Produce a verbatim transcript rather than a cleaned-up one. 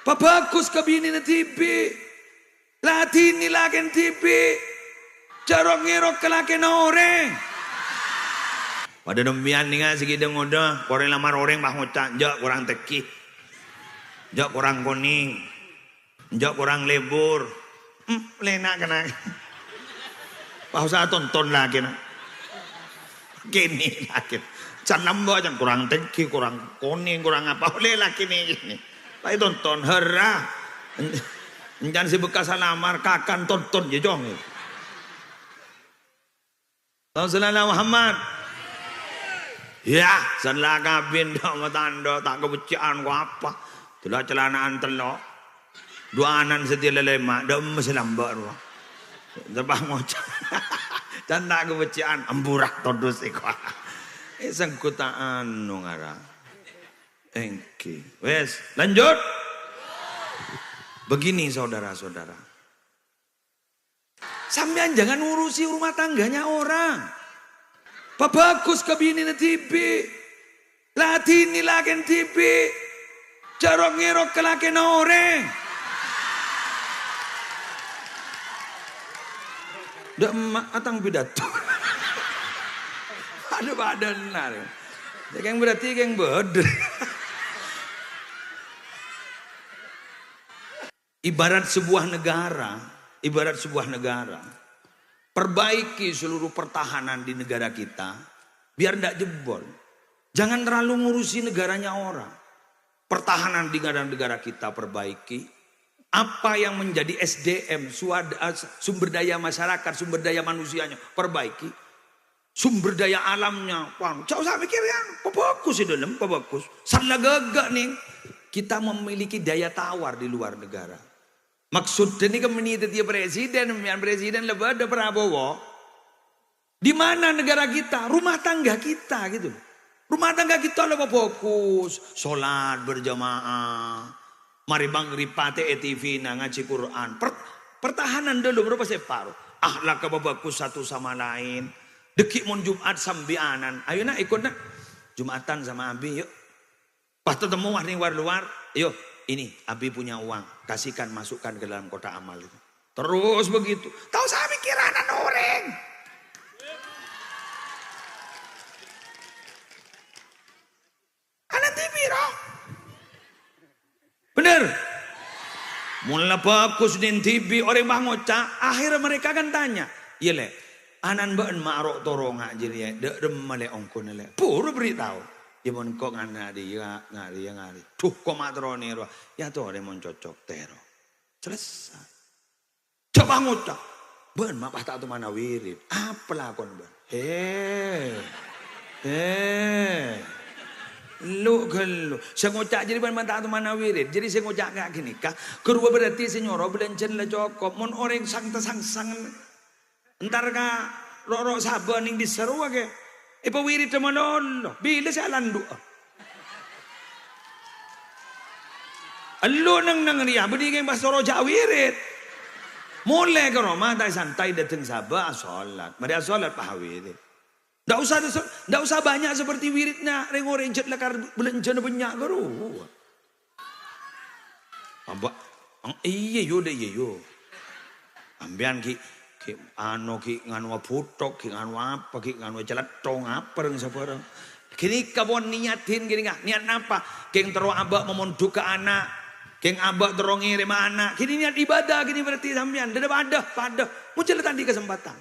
Pabhâghus ka binèna dhibi'. Ladhinè lakèna dhibi'. Jhâ' ro'-ngèrok ka lakèna orèng. Padâ nembiyân nènga sè ghi' dâ-ngodâ, korèng lamar orèng pas ngoca', "Jhâ' korang tèngghi. Jhâ' korang konèng. Jhâ' korang lebur." Hmm, lèna' kèna. Pas osa tonton lakèna. Kènè lakèna. Can lambâ', can korang tèngghi, korang konèng, korang apa. Ollè lakèna kènè. Pas ètonton, hera. Èncan sè bekas alamar, kakan tonton, yâ, Cong. Allahumma shalli ala Muhammad. Yâ, sella kabin, dâ' matandhâ, ta' kabhecce'an, ko apa. Dula celana'an tello'. Duwânan satèya lèma', dâ' emma sè lambâ' rowa. Teppa' ngoca'. Can ta' kabhecce'an, amburak todus iko. Eh, senggutta'an no ngara. Èngghi. Wes, lanjut. Begini, saudara-saudara. Sampèyan jangan ngurusi rumah tangganya orang. Pabhâghus ka binèna dhibi'. Ladhinè lakèna dhibi'. Jhâ' ro'-ngèrok ka lakèna orèng. Dâ' emma' atang pidato. Adhu, padâna. Kèng berarti kèng bâdâ. Ibarat sebuah negara, ibarat sebuah negara, perbaiki seluruh pertahanan di negara kita, biar ndak jebol. Jangan terlalu ngurusi negaranya orang. Pertahanan di negara-negara kita perbaiki. Apa yang menjadi S D M, suad-, eh, sumber daya masyarakat, sumber daya manusianya, perbaiki. Sumber daya alamnya, wah, jhâ' osa mikir, yâ. Pabhâghus è dâlem, pabhâghus. Sella ghâghâ', nèng. Kita memiliki daya tawar di luar negara. Maksudnya nèka mènè dhâddhiyâ presiden, mèyan presiden la bâdâ Prabowo. Di mana negara kita? Rumah tangga kita, gitu. Rumah tangga kita la pabhâghus, sholat berjamaah. Marè maghrib patè è T V-na ngajhi Qur'an. Per-, pertahanan dâlem rupa sè paro. Akhlak pabhâghus satu sama lain. Dâgghi' mon Jumat sambiyânan. Ayo, Na', ikut, Na'. Jumatan sama Abi, yuk. Pas tatemmo wah nèng war-lowar, "Ayo, ini Abi punya uang, kasihkan, masukkan ke dalam kotak amal itu." Terus begitu. Ta' osa mikir ana'na orèng. Ana'na dhibi', roh. Bener? Mon la bhâghus nèng dhibi', orèng pas ngoca', akhirnya mereka kan tanya, "Iyâ, Lè', ana'na bâ'na ma' ro'-toro' nga' jârèya, dâ' remma, Lè', ongghuna, Lè'?" Buru berri' tao. "Iyâ, mon engko' nga' rèya, nga' rèya, nga' rèya." Dhu, ko' ma' terro nèro. Yâ, torè mon cocok, tèro. Selesai. Jhâ' pas ngoca', "Bâ'na ma' pas ta' tomana wirid. Apa lakona bâ'na?" He. He. Lu-ghâllu. Sè ngoca' jârèya bâ'na ma' ta' tomana wirid. Jârèya sè ngoca' ka' ghânèka. Ghâruwa berarti sè nyoro bâlânjhâna la cokop. Mon orèng sang-, tasangsang. Entar ka ro'-ro' sabâ nèng dissa rowa kè. Èpawiridhâ malolo. Bilâ sè alandu'â? Elu neng-neng rèya, bânnè kèng pas toro' jhâ' wirid. Molè ka roma, ta' santai dâteng sabâ, asolat. Marè asolat, pas awirid. Ndak usah, ndak usah banyak seperti wiridnya rèng-orèng jhât lakar bâlânjhâna bânnya' ka rowa. Amba, ang-, iyâ, yo, dâ, iyâ, yo. Sampèyan ghi', ghi' anu, ghi' nganu bhuthok, ghi' nganu apa, ghi' nganu calèthong, apa rèng sabhârâng. Ghânèka pon niyadin ghânèka. Niyat napa? Kèng terro abâ' mamondhugâ ana'. Kèng abâ' terro ngèrèma ana'. Ghânè niyat ibadah, ghânè berarti sampèyan. Dâdâ padâ, padâ. Mon jhâ' la ta' andi' kasempadhân.